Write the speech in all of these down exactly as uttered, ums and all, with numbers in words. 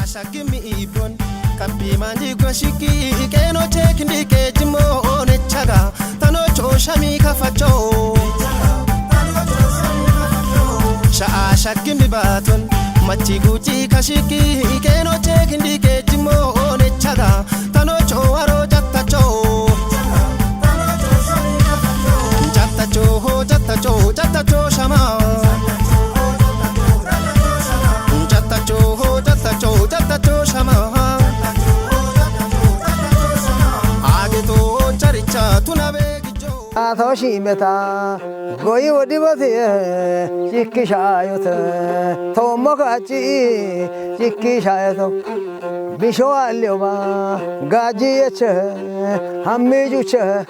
Shagimi ibon, kapi manji gwa shiki, ikeno chekindi kejimo one chaga, tano cho shami kafacho. Sha shagimi baton, machi guchi kashiki, ikeno chekindi kejimo one chaga, tano cho waro jatta cho. Jatta cho ho, jatta cho, jatta cho shama. Jatta cho ho, jatta cho, jatta cho shama. Age to charicha tunabe gijo. Ato shimeta goyi wodi bati jikki shayote. Tomo kachi jikki shayoto. Bisho alyoba gaji yeche hammi juche.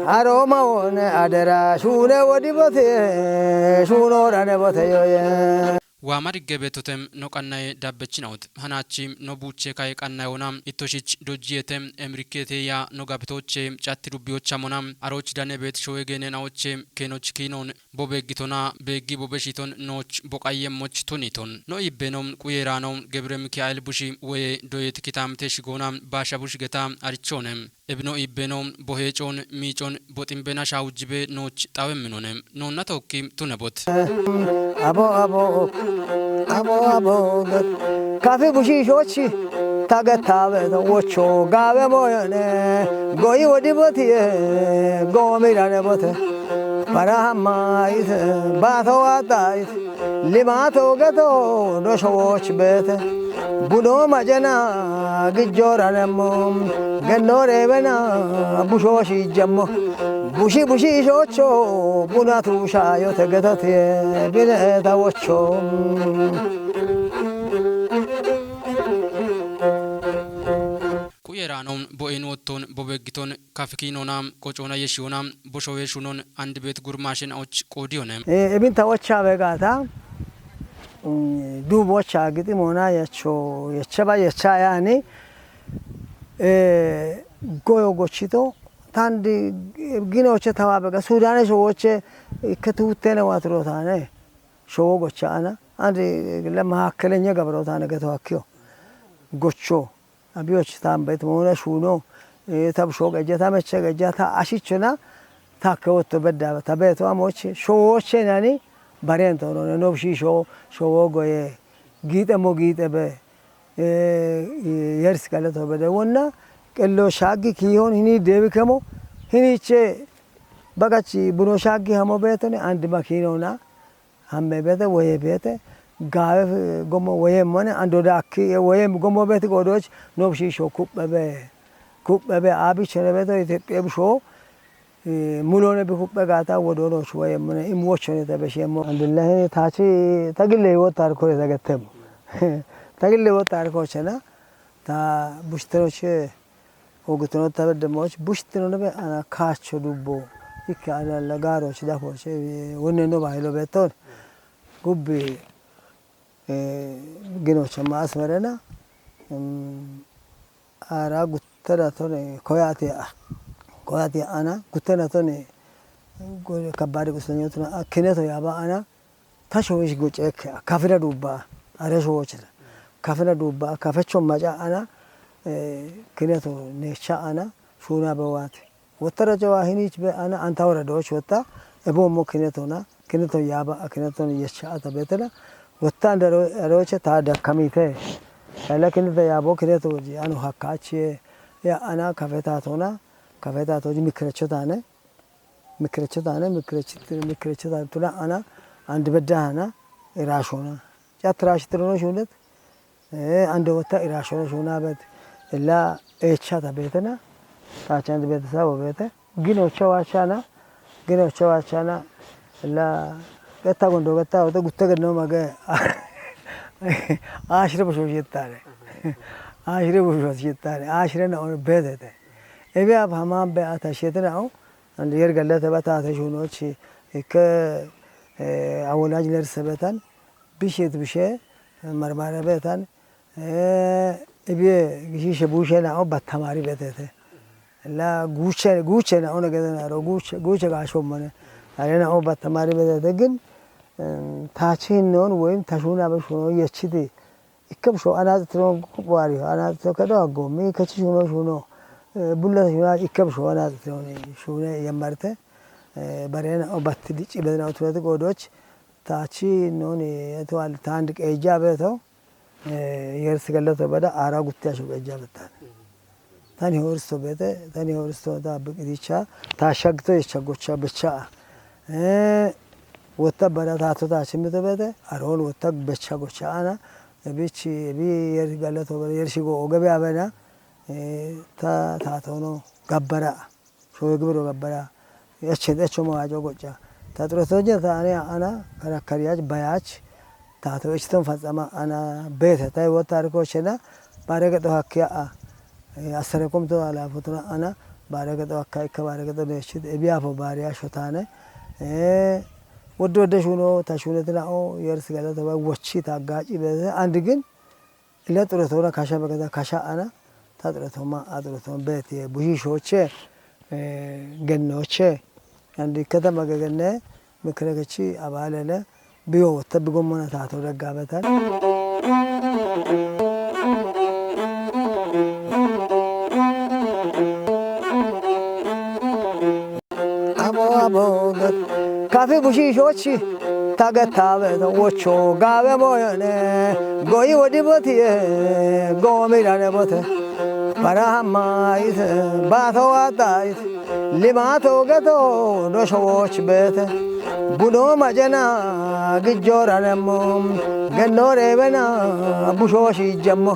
Aroma wone adera shune wodi bati shuno rane bati yoye. Waama digge beettote no qannaye dabbechinaot. Hanachi no buuche kaye qannayoona. Ittoshich dojjiyete emirikkeete ya no gabitooche catti dubbiyochamona. Aroch dane beet showe geenenaoche keenoch kiinoon bo beeggitona beeggi bo beshiton nooch bo qayyemmoch tuniton. No ibbeno quyeeraano Gebre Mikael bushi woye doyet kitaamte shigoona baasha bush geta arichoone. Ebino ibbeno boheecoon miicoon boximbena shaawujjibe nooch xawe minone. Noonna tookki tune bot. Abo abo abo abo kafi bushi shochi tage tabe wocho gabe moyone goyi wodi botiye gomi rane bote para hamma ite bato wada ite limato geto dosho woch bete buno majena gijora nemo genore bena busho shi jammo bushi bushi shocho buna tu shayo te geto te bine ta wocho. Quyeeraano bo'een wotton bo beeggiton kafikiinoona qocoona yeshiyoona boshowe shunon andibet gurmaashen och qoodiyone. Ebin ta wocha begata duub wocha giximoona yecho yecha ba yecha yani goyo gochito tandi ginoche tawa bega sudane showoche ikke tuttene watrotane showo gocha ana andi le mahakkeleñe gabrotane geto hakkiyo gocho. Abiyoch tambet mona shuno ta busho geja ta meche geja ta ashichona ta kewotto bedda ta beto amoch showoche nani barento no no shi sho showo goye giite mo giite be yers galeto bede wonna qello shaggi kiihon hini debi kemo hiniche bagachi buno shaggi hamo betone andi makinona hamme bete woye bete gawe gommo woye mone ando dakki woye gommo bete godoch no shi sho kubbe be kubbe be abi chene beto Itophiya busho mulone bi kubbe gata wodono shuwa yemmone im wochone ta beshemo. Alhamdulillah tachi tagille wo tarko ta gettemo tagille wo tarko chena ta bushtero che ogutno ta beddemoch bushtino be ana kacho dubbo ikke ana lagaro chi dako che wonne no bahilo beton gubbi ginocha ma asmerena ara guttera tone koyate koyate ana guttera tone kabari gusanyo tona kineto yaba ana tasho ish gocheke kafira dubba are showochira kafira dubba kafecho maca ana kineto necha ana shuna bewate wottara jawa hinich be ana anta wara doch wotta ebo mo kinetona kineto yaba kineton yecha ata betela wotta andaro aroche ta dakamite ala kineto yabo kineto ji anu hakkachi ya ana kafeta tona kafeta toji mikrecho tane mikrecho tane mikrechi mikrecho tane tuna ana and bedda ana irashona ya trash trono shunet ande wotta irashono shuna bet illa echa ta betena tacha ande bete sabo bete ginocha wachana ginocha wachana illa getta gondo getta wote gutte gedno mage ashre busho jettare ashre busho jettare ashre na on bedete ebi ab hamam be ata shetena o and yer gallate bata ta shuno chi ikke awolaj ler sebetan bishet bishe marmara betan ibiye gishishe bushe na o battamari betete la guche guche na ona gede na ro guche guche ga shomone are na o battamari betete gin tachi non woyim tashuna be shuno yechiti Ikke busho anaaxitino waariho, anaaxitino kedo aggo, mi kechi shuno shuno, eh, bulla shuno ikke busho anaaxitino shuno yammarte, eh, barena o batti dicci bedena otuwati goodoch, taachi noni eto al taand qeejja beto, eh, yersi gallo to bada aara gutti asho qeejja bettan. Tani horisto beete, tani horisto ta biqiticha, ta shagto yecha gocha becha. Eh, wotta bara ta to ta chimito beete, aron wotta becha gocha ana, ebichi, ebi yer gallo to bada yer shigo oge be abena, eh, ta, ta tono gabbara. Shoye gibiro gabbara. Eche, echo mo ajo gocha. Ta xuretoje ta ane ana, karakariyach, bayach, ta to echiton fatsama ana, beete, ta wotta arko chena, bare gedo hakkiya a. Eh, asare komto ala fotona ana, bare gedo akka ikka bare gedo nechit, ebiya fo bare ashotane. Eh, wodde wodde shuno, ta shunetina o, yer sigala ta wochi ta gaci beete, andigin, Ila xuretona kasha begada kasha ana, ta xuretoma a xuretoma beetiye, bushishoche, eh, gennoche, andi katama gegenne, mikrekechi abalele, biyo wotta bigommona tato daggabetan. Abo, abo, gat-, kafi bushishochi, ta gettabe, ta wocho, gabe moyone, goyi wodi botiye, gomi dane bote, para hamma ite, bato wata ite, limato geto, dosho woch bete, budo majena, gijjora nemmo, gennore bena, bushoshi jammo,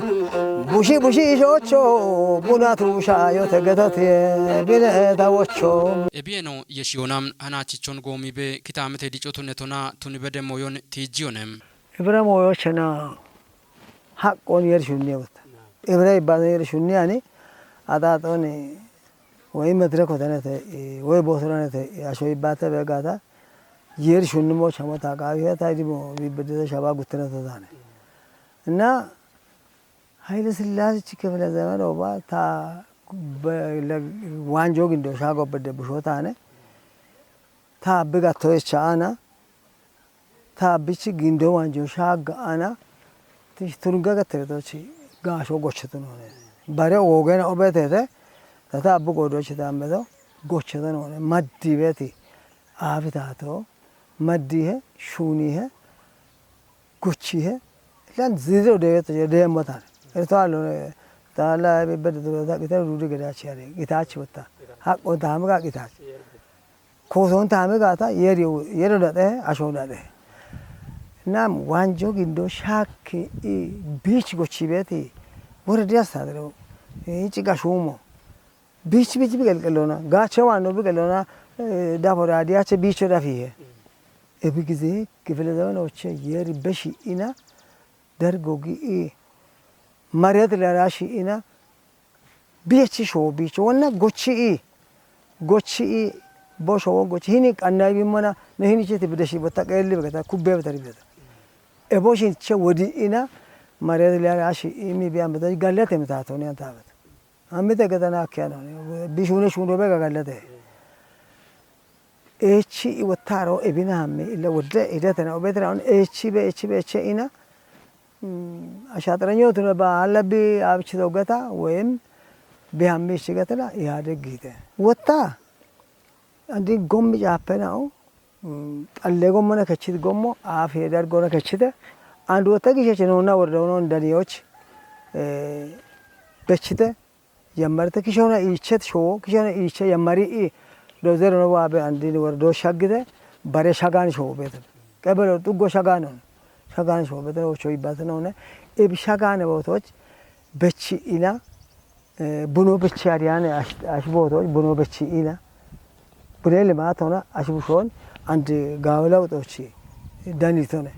bushi bushi shocho, bunatu shayo te getote, bine ta wocho. Ebiyeno yeshiyona hanachichon goomibe kitaamete dicotunetona tunibede moyon tiijjiyone. Ibira moyochena haqqon yer shunni wota. Ibira ibbaten yer shunni ani axaaxon woy medrek wotanete, woy bootoranete, asho ibbate begata yer shunni mo chamo taqawi ta idimo bibbedete shaba gutteneto dane. Inna Hayile Sillasechi kifile zemen oba ta be-, le-, wanjo gindo shago bedde busho tane. Ta abbi gattoyecha ana. Ta abbichi gindo wanjo shagga ana. Tish turunga gattoyetochi gaasho gochetunone. Bare ogena obetete. Ta ta abbi godochi tambeto gochetunone. Maddi beti. Abi tato. Maddihe. Shunihe. Guchihe, lan ziziro deeto je deemmo tane. Irto allo, eh, ta la be bede duro ta gita rudi geda chiyare, gita chi wotta. Haqqo tame ga gita chi. Koson tame ga ta yeri, yero dade, asho dade. Nam wanjo gindo shakki i bich gochi beti. Wore dia sadro. I ci gashumo. Bich, bich bi gelgelona. Gache wano bi gelona, eh, dapo radiache bicho dafihe. Ebi gize kifile zemenoche yeri beshi ina, dergo gi'i, mariyat lara shi'ina, biyechi showo bicho, wonna gochi'i, gochi'i, bo showo gochi, hini qanna bimmona, ne hini cheti bideshi botta qeelli begata, kubbe betari beta. Ebo shin che wodi ina, mariyat lara shi'i mi biyan beta, gallate mitato ne antabet. Amite getana akkiya no, bishune shundo bega gallate. Echi i wottaro ebina hammi illa wodde idetena obetena on echi be, echi be, eche ina, mm, ashaxiranyotune ba alla bi abchi dogeta weyim bi hammi ichi getena Ihadeg gite. Wotta, andi gommi caapena o, mm, xalle gommona kechit gommo, aafi dargona kechite, and wotta gishechenona worda unon daniyoch, eh, bechite, Yammarte kishona iichet showo, kishona iiche yammari i dozero no wabe andini wore do shaggite, bare shagan showo beten. Qebelo xuggo shaganon, shagan showo beten, ocho ibbate none, ib shagane botoch, bechi ina, eh, buno bechi ariyane ash, ash botoch, buno bechi ina. Bune limatona, ash bushon, and gawe lawutochi, danitone.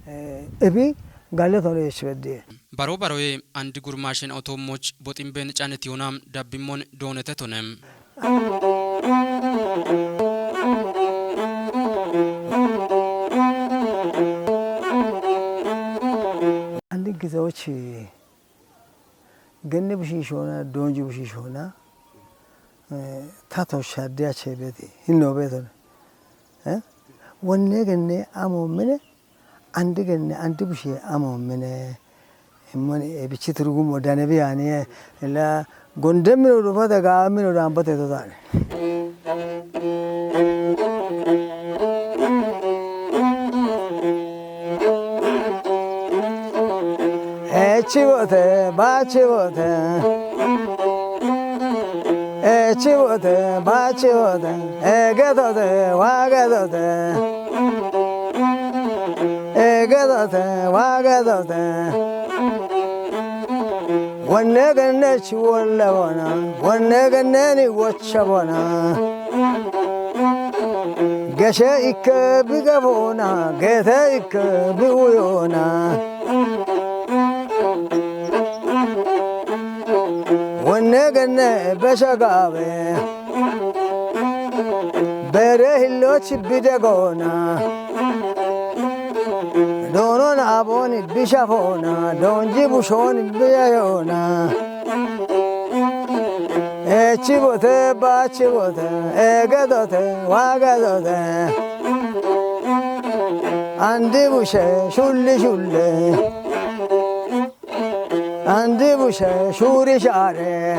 Eh, ebi galetone yechbedde. Baro baroye andi gurmashen otoommoch boximben canetiyona dabbimmon doonete tone. Andi gizewoch genne bushishona, donji bushishona, eh, tato shaddiya chebeti, hinno betone. Eh? Wonne genne amo mine, Andi genne, andi bushiye amo mine, Immoni ebichi turgumo danebi yaani, eh, la gonde mino dufate ga mino dambate totane. Echi bote, bachi bote. Echi bote, bachi bote. Egedote, wagedote. Egedote, wagedote. Wonne genne chi wolle bona, wonne genne ni wocha bona. Geshe ikke bige bona, gete ikke bi uyona. Wonne genne besha gabe. Bere hillochi bide gona. Donon aboni bisha fona, donji bushoni biya yona. Echi bote, bachi bote, egedote, wagedote. Andi bushe, shulli shulle. Andi bushe shuri share.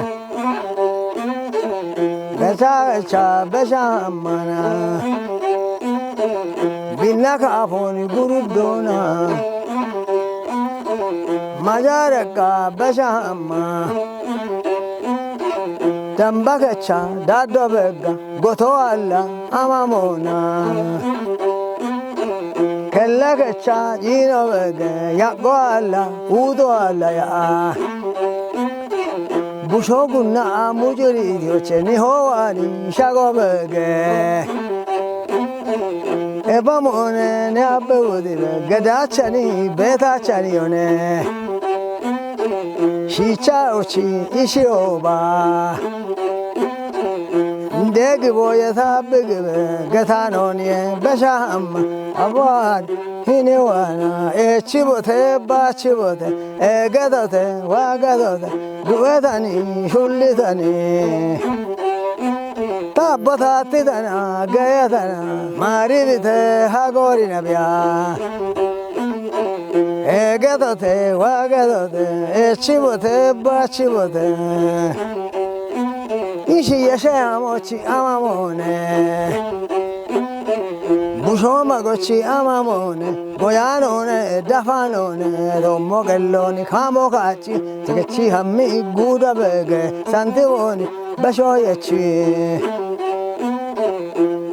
Becha becha besha amana. Binna ka afoni gurudona. Majare ka besha amma. Damba kecha dado bega. Goto alla amamona. Kelle kecha jino bege, yago alla, udo alla ya. Busho gunna amujuri dioche ni howani shago bege. Eba mone ne abbe wodi bege, dachani, betachani yone. Shicha ochi ishi oba. Ndegi boye sabigi be, getanoni besha amma. Abad hine wana, echi bote, bachi bote, egedote, wagedote, duetani, shullitani. Tabbata titana, gayatana, maribite, hagori nabia. Egedote, wagedote, echi bote, bachi bote. Ishi yeshe amochi amamone. Busho magochi amamone. Goyanone, dafanone, domo geloni, kamo kachi. Tegechi hammi guda bege, santi woni, basho yechi.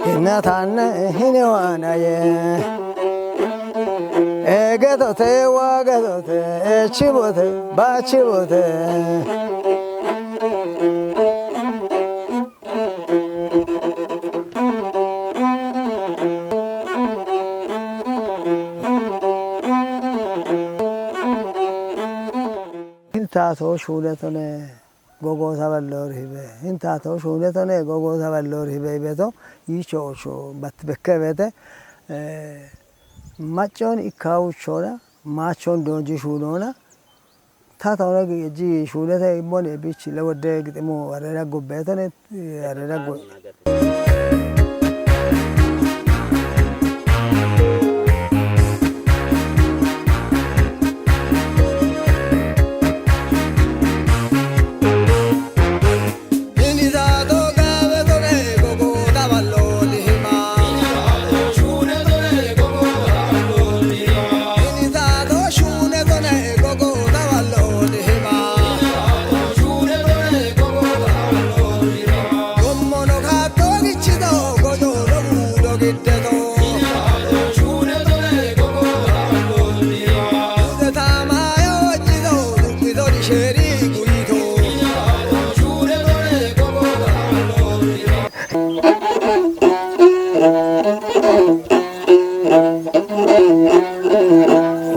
Hina tanne, hine wanaye. Egedote, wagedote, echi bote, bachi bote. Hintato shuletone gogo saballor hibe. Hintato shuletone gogo saballor hibe ibeto. Yicho ocho bat bekke bete. Eh, Machon ikawuchona, machon donji shunona. Tata ona gi-, ji shunete immone bichi lewode gitimo arera gobbetone, arera go-,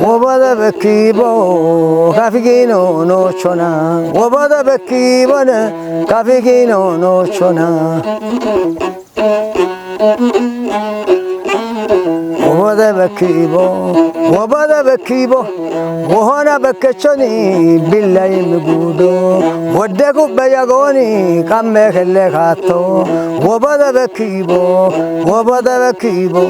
Wobada bekibo kafigino no chona. Wobada bekibo ne kafigino no chona. Wobade bekkiibo, wobade bekkiibo, wohona bekkechoni billayi migudo, wodde kubbe yagoni kamme kelle kaatto, wobade bekkiibo, wobade bekkiibo,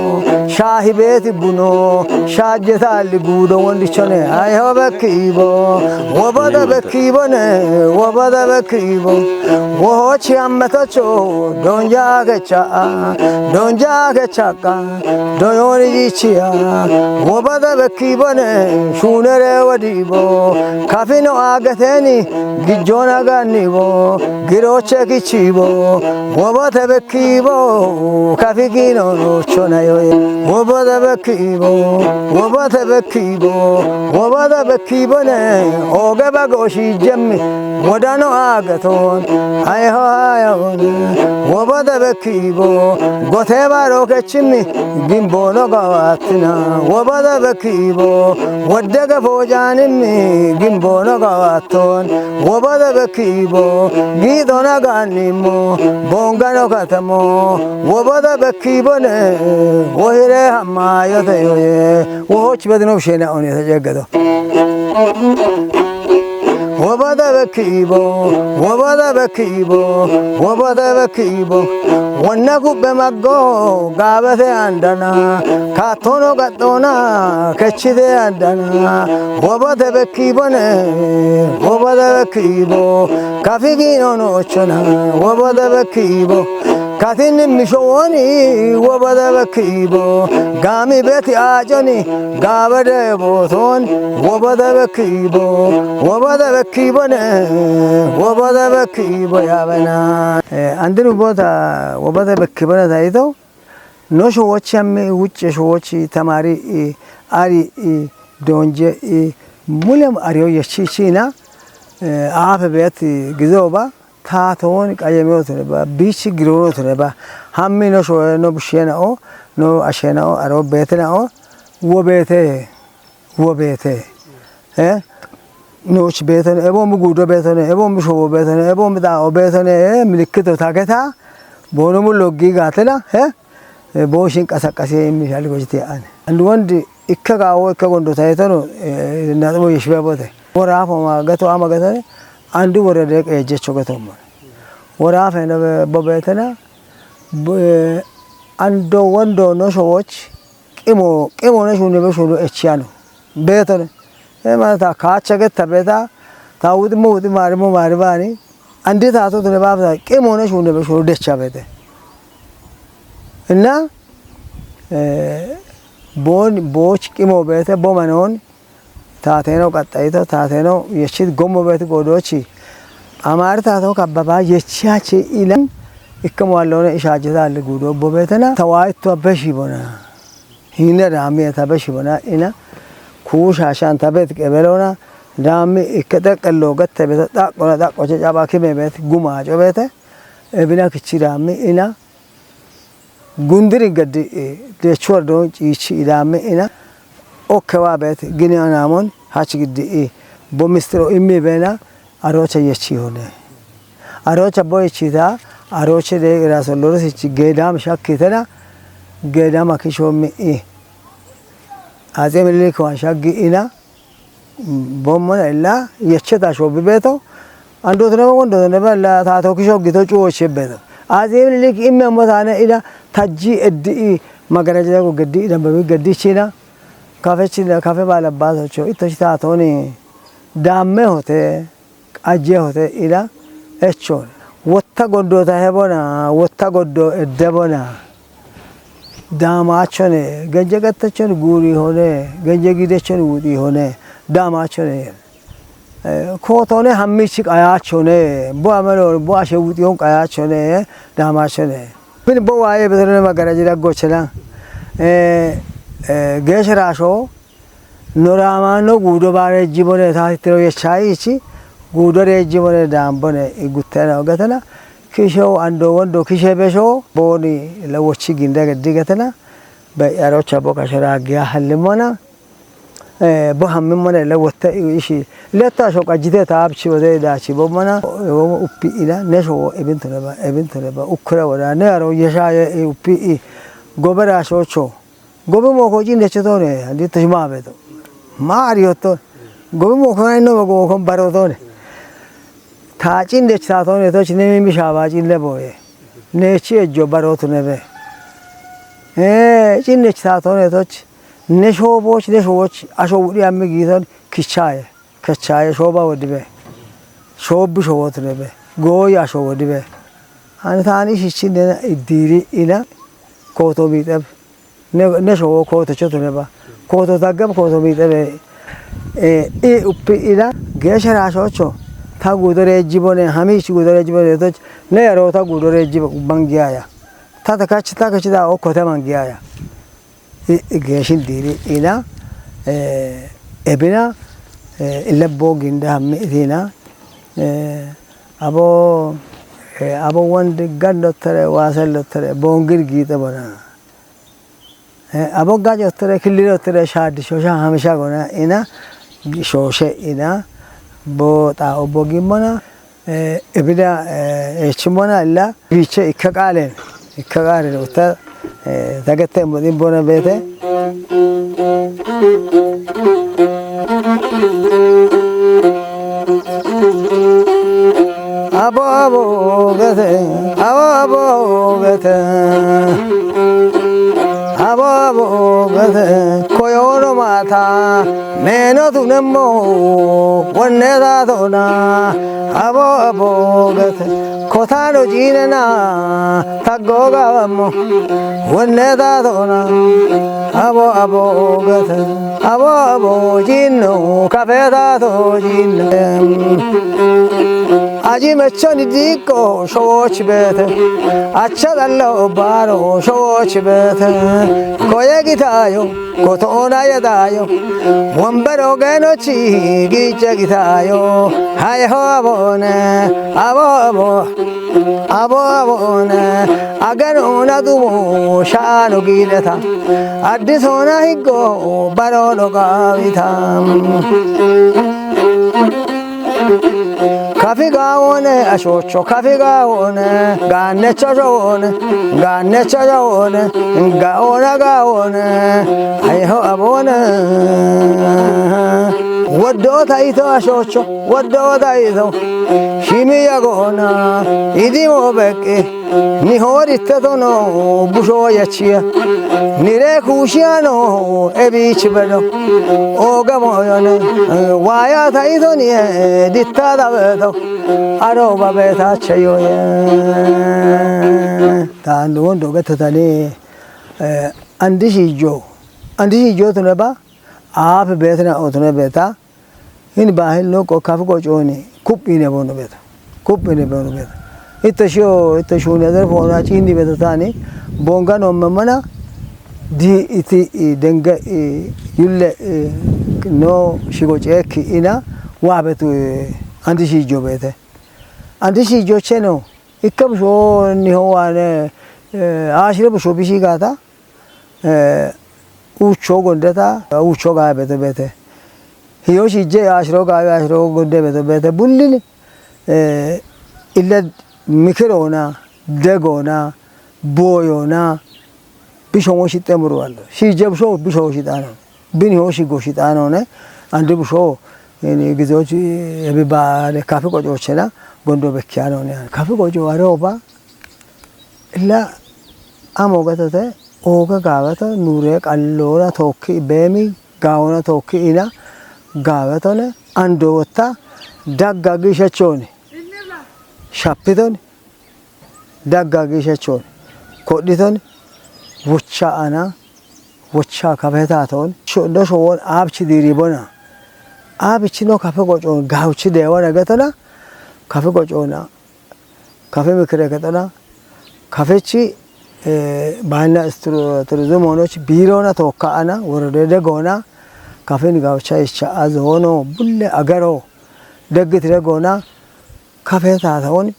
shaahi beeti buno, shaajje taalli guudo wondichone, ayeho bekkiibo, wobade bekkiibone, wobade bekkiibo, wohochi ammetocho, donja kecha, donja kecha, doyoni jichiya, wobada bekkiibone, shuunere wodiibo, kafino aagateni, gijjoona gannibo, girooche kichibo, wobate bekkiibo, kafi giino rochona yoye, wobada bekkiibo, wobate bekkiibo, wobada bekkiibone, oge bago shiijjemmi, wodano aagaton, ayeho ayahon, wobada bekkiibo, gote baro kechimmi, gimbono gawatina, wobada bekkiibo, woddege foojaanimmi, gimbono gawaton, wobada bekkiibo, giidona gaannimmo, bongano katamo, wobada bekkiibone, wohire hammayote yoye, wohoch bedino bishena onete jeggado. Wobada bekkiibo, wobada bekkiibo, wobada bekkiibo. Wonna kubbe maggo gaabete andana, kaattono gaxxoona kechite andana. Wobada bekkiibone, wobada bekkiibo. Kafi giinono ochona, wobada bekkiibo. Katinni mishowoni, wobada bekkiibo. Gaami beti ajoni, gaabade booton, wobada bekkiibo, wobada bekkiibone, wobada bekkiibo yaabena. Eh, andinu boota wobada bekkiibone tayito, no showochi ammi, wucce showochi, tamari i, ari i, donje i, mulem ariyo yechichina, eh, aafe beeti gizoba, Taatoon qayemeyotune ba, bichi giroonotune ba, hammi no shoye, no bushiyenao, no ashenao, aro beetenao, wo beete, wo beete. Eh? Nooch beetone, ebo mi guudo beetone, ebo mi showo beetone, ebo mi daao beetone, eh, milikkito tageta, bono mu loggi gaatena, eh? Eh, booshin qasaqasi immi shali gojite ane. And wondi ikke gaawo, ikke gondo tayitono, eh, naximo yeshbe bote. Woraafo ma gato ama gatone, andu worede qeejecho gato mo. Woraafeno be-, bo beetena, bo-, eh, ando wondo no showoch, qimo, qimo ne shunde be shundo echiyano. Beetone. Eh, ma ta kaacha getta beeta, ta wuxi mo wuxi maari mo maari baani, andi taato tune baabta, qimo ne shunde be shundo decha beete. Inna, eh, boon, booch qimo beete, bo manon, taateno qaxxayito, taateno yechit gommo beeti goodoochi. Amaari taato kabbaba yechiyachi ilan, ikke moallone ishaajjeta alli guudo bo beetena, tawaayitto abbe shiibona. Hiine daami eta be shiibona ina, kuusha shan ta beet qebelona, daami ikke xeqqello gatte beete, xaqqona xaqqoche caba kime beet, gumaaco beete, ebina kichi daami ina, Gundirin gaddi, eh, deechuwar doon ciichi idaamme ina, okke waa beet gini anaamon hach giddi, eh, bo mistiro immi beena, aroocha yechi hone. Aroocha bo yechita, arooche de iraso lorosichi geedam shakkitena, geedam akisho mi i. Axe Minilik wan shaggi ina, Bommona illa yecheta shobi beeto. Andootneba wondootneba illa taato kisho gito cuwoche beeto. Axe Minilik imme ammo taane ila tajji eddi i magarajada go geddi i dambabi geddi china. Kafe china, kafe baala baato cho. Itto chi taatoni daamme hote, qajje hote ila echon. Wotta gondoota hebona, wotta gondo edde bona. Daamaachone, genje gattachon guuri hone, genje gidechon wuxi hone, daamaachone. Eh, kootone hammichi qayaachone, bo amelo, bo ashe wuxiyon qayaachone, daamaachone. Bin bo waaye betone magarajira gochena. Eh, eh, geeshe raasho, No raamaanno guudo baareejjibone taatittiro yechaayichi, guudo reejjibone daambone i guttena ogetena, kisho ando wondo kishe besho, booni lewochi ginde geddi getena, be yarocha bo kasho raaggiya hallimmona, eh, bo hammimmona lewotte i ishi, letto asho qajjite taabchi wode daachi bommona, womo uppi ina, nesho wo ebintoneba, ebintoneba, ukkura woda, ne aro yeshaaye i uppi i, gobera shocho, Gobi moko cindecho tone, andi tashma beto. Mario to. Gobi moko na ino moko kon baro tone. Ta cindecho ta tone to chine mi shaba cinde boye. Ne chi ejo baro to ne be. Eh, cindecho ta tone to ch-, ne shoboch, ne shoboch, asho wudi ammi giton kichaye. Kechaaye shoba wodibe. Shoobbi showotnebe. Gooya showodibe. Ani taani shichinen iddiri ina kooto miixeb. Ne, ne showo kooto chotuneba. Kooto taggeb kooto miixebe. Eh, i uppi ina geesha raashocho. Ta guudo reejjibone, hamiich guudo reejjibone, toch, ne yaroo ta guudo reejjibe mangiyaya. Ta, ta kach, ta kachida okkote mangiyaya. I, i geeshin diiri ina, eh, ebina, eh, ilebbo ginda hammi itina, eh, abo, eh, abo wandi gan dottore, waasel dottore, bongir giite bona. Eh, abo gaj dottore, killi dottore, shaaddi shosha hamisha gona ina, shoshe ina, bo ta obbo gimmona, Eh, ebida, eh, echimona illa biche ikka qaalen, ikka qaalen utta, eh, dagette modin bona beete. Abo abo gete, abo abo gete. Abo abo gete, koyoro mata, meno tunemmo, wonne da dona. Abo abo gete, kotano jinena, tagoga mo, wonne da dona. Abo abo gete, abo abo jinno, kafeda to jinno. Aji mechon dikko shoch bete. Acha dallo baro shoch bete. Koye gitayo, kotona yadayo. Wambaro geno chi gicha gitayo. Hay ho abone, abo abo. Abo abone, aganona dumo shano gideta. Addisona higgo baro no gawita. Kafi gawone, ashocho kafi gawone, gannecho showone, gannecho showone, gawona gawone, ayho abone. Woddo taito ashocho, woddo taito, shimi yagona, idimo beqqi. Ni hori tetono busho yachiya. Ni re kushiano ebichi bedo. Oga moyone waya ta itoni ditta da bedo. Aro ba beta cheyoye. Ta ando wondo gata tani, eh, andi shijo. Andi shijo tune ba. Ape betna otune beta. Hini bahil no ko kafi qocooni kuphine bono beeta. Kuphine bono beeta. Itta shio, itta shuni adar fona chindi beeta tani. Bonga no mamana di iti i denga i yulle i no shigo cheki ina wa betu i andi shijo beete. Andi shijo cheno. Ikka busho ni ho wane, eh, ashire busho bishi gata. Eh, ucho gondeta, ucho ga beto bete. Hiyo shije ashiro ga ashiro gonde beto bete. Bullini, eh, illa mikirona, degona, boyona, bisho mo shite muru wallo. Shije bisho, bisho shitano. Bini ho shigo shitano ne. Andi bisho, ini gizochi ebi ba ne kafi qoco chena, gondo bekiano ne. Kafi qoco aroba, Illa amo gatote, oga gawato, nure qallora tokki, bemi gawona tokki ina gawatone, ando wotta, dagga gishachoni. Shapitoni, dagga gishachoni. Kodhitoni, wucha ana, wucha kafetaton. Sho-, do showon abchi diribona. Abchi no kafe gocon, gawchi dewana gatona, kafe gocona. Kafe mikire kexona, kafechi, eh, baanna istru-, turizim honochi biirona tookka ana, worode degona, kafen gawcha icha azono, bulle agaro, deggitire gona, kafe taataoni,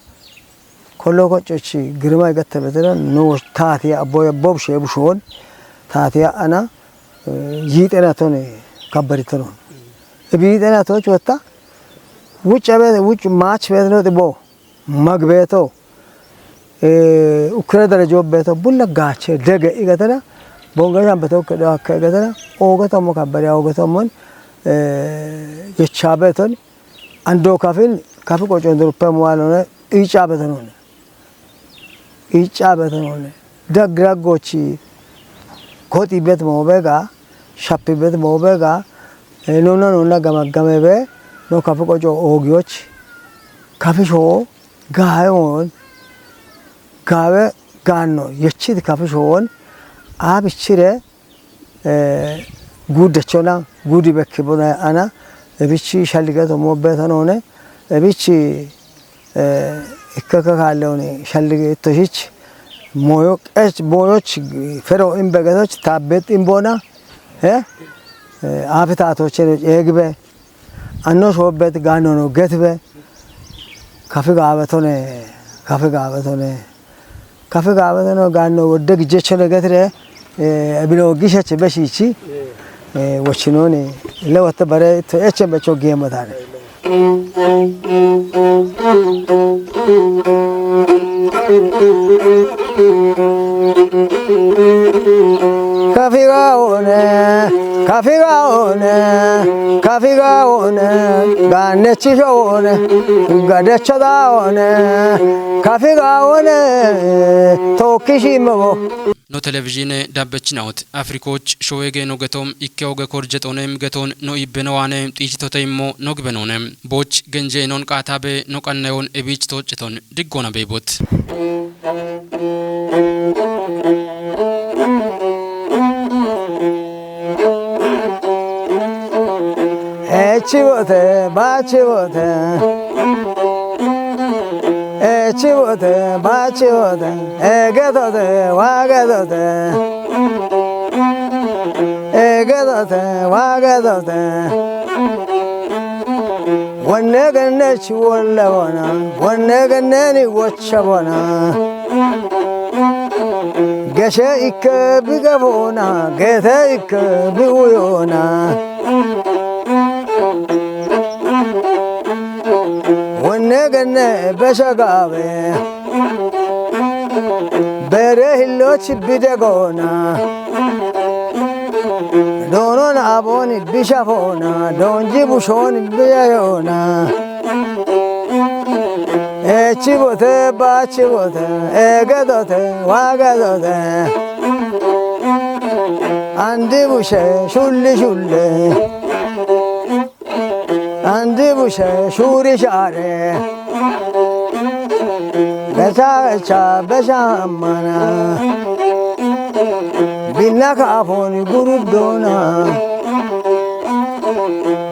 kollo koccochi girma igatta betena, no taatiya abboya bobshe bushoon, taatiya ana, eh, yiixena tone kabbaritono. Biixena tochi wotta, wucca be, wuccu maach be no tibo. Magbeeto, eh, ukkira darajo beeto, bulla gaache dege igatana, Bonge shanbete ukke dhawakke getena, oogetommo kabbariya oogetommo, eh, yechaabeton, ando kafin, kafi qocon duruppe muwalone, iicaabetonone. Iicaabetonone. Dag daggochi, koxibet moobega, shapibet moobega, eh, nuna nuna gamaggamebe, no kafi qoco oogiyoch, kafi shoo, gaawe on, gaawe gaanno, yechid kafi shoon, aabichire, eh, guuddechona, guudi bekkibona ana, ebichi shalligeto moobbetanone, ebichi, eh, ikkaka kaalleoni shalligeto shich, moyo qech, moyoch, fero imbegetoch, taabbet imbona, eh, eh, aafi taatocheno ceegibe, anno shoobbet gaannono getibe, kafi gaabetone, kafi gaabetone, kafi gaabetone gaanno wodde gijjechone getire, eh, ebino gishech beshichi, eh, wochinooni lewotte bare to eche becho giemotane. Kafiga one, kafiga one, kafiga one, gaanechisho one, gadechoda one, kafiga one, tookishimobo. No televizhiine dabbechinawot, Afrikooch showeege no getom, ikke oge korjexonem geton no ibbeno waane, xiichitote immo no gibenoone. Booch genjeenon qaataabe no qannayoon ebiich tooceton diggoona beybot. Echibote, bachibote. Echibote, bachibote. Egedote, wagedote. Egedote, wagedote. Wonne gennech wolle wona, wonne genneni wocha bona. Geshe ikke bige bona, gete ikke bi uyona. Wonne genne besha gaabe. Bere hilloch bide goona. Doonon aboni bishafoona. Doonji bushoni biyayoona. Echibote, bachibote, egedote, wagedote. Andi bushe, shulli shulle. Andi bushe shuri share. Becha becha besha ammana. Binna ka afoni gurudona.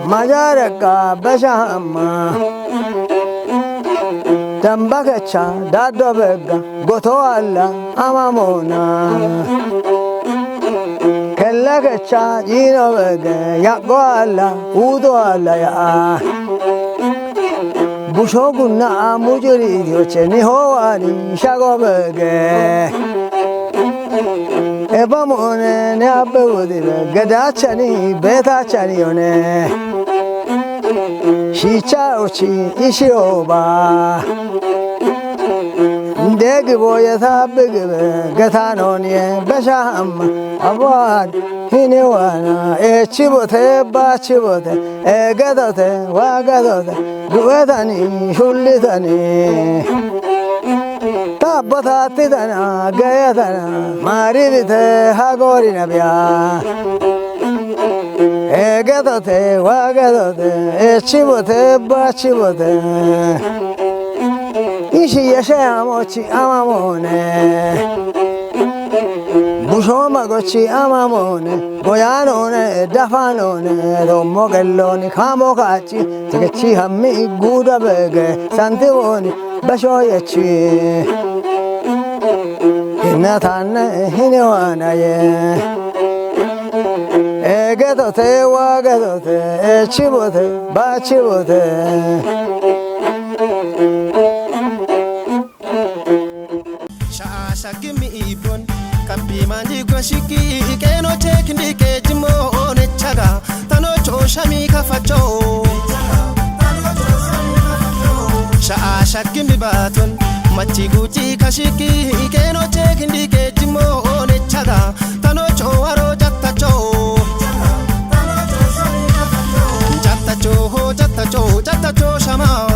Majareka besha amma. Damba kecha daddo begga. Goto alla amamona. Kella kecha jino bege yago alla udo alla ya. Busho gunna amujuri dioche ni hoani shago bege. Eba mone ne abbe wodi bege dachani betachani one. Shicha ochi ishi oba. Ndegi boye sabigi be getanoni besha amma. Abad hine wana echibote bachibote egedote wagedote duetani shullitani. Tabbatattitana gayatana maribite hagori nabiya. Egedote wagedote echibote bachibote. Ishi yeshe amochi amamone. Bushoma gochi amamone. Goyanone dafanone. Romo geloni kamo kachi. Tegechi hammi iguda bege. Santi woni basho yechi. Hinatane hine wanaye. Egedote wagedote echibote bachibote. Sha'a shakki mi ipon, kabbi manji goshiki, ikeno chekindi ke jimo one chaga, tano cho shami kafacho. Sha'a shakki mi baton, machi guji kashiki, ikeno chekindi ke jimo one chaga, tano Choo haroo chatta choo. Chatta choo hoo chatta choo chatta choo shamaa.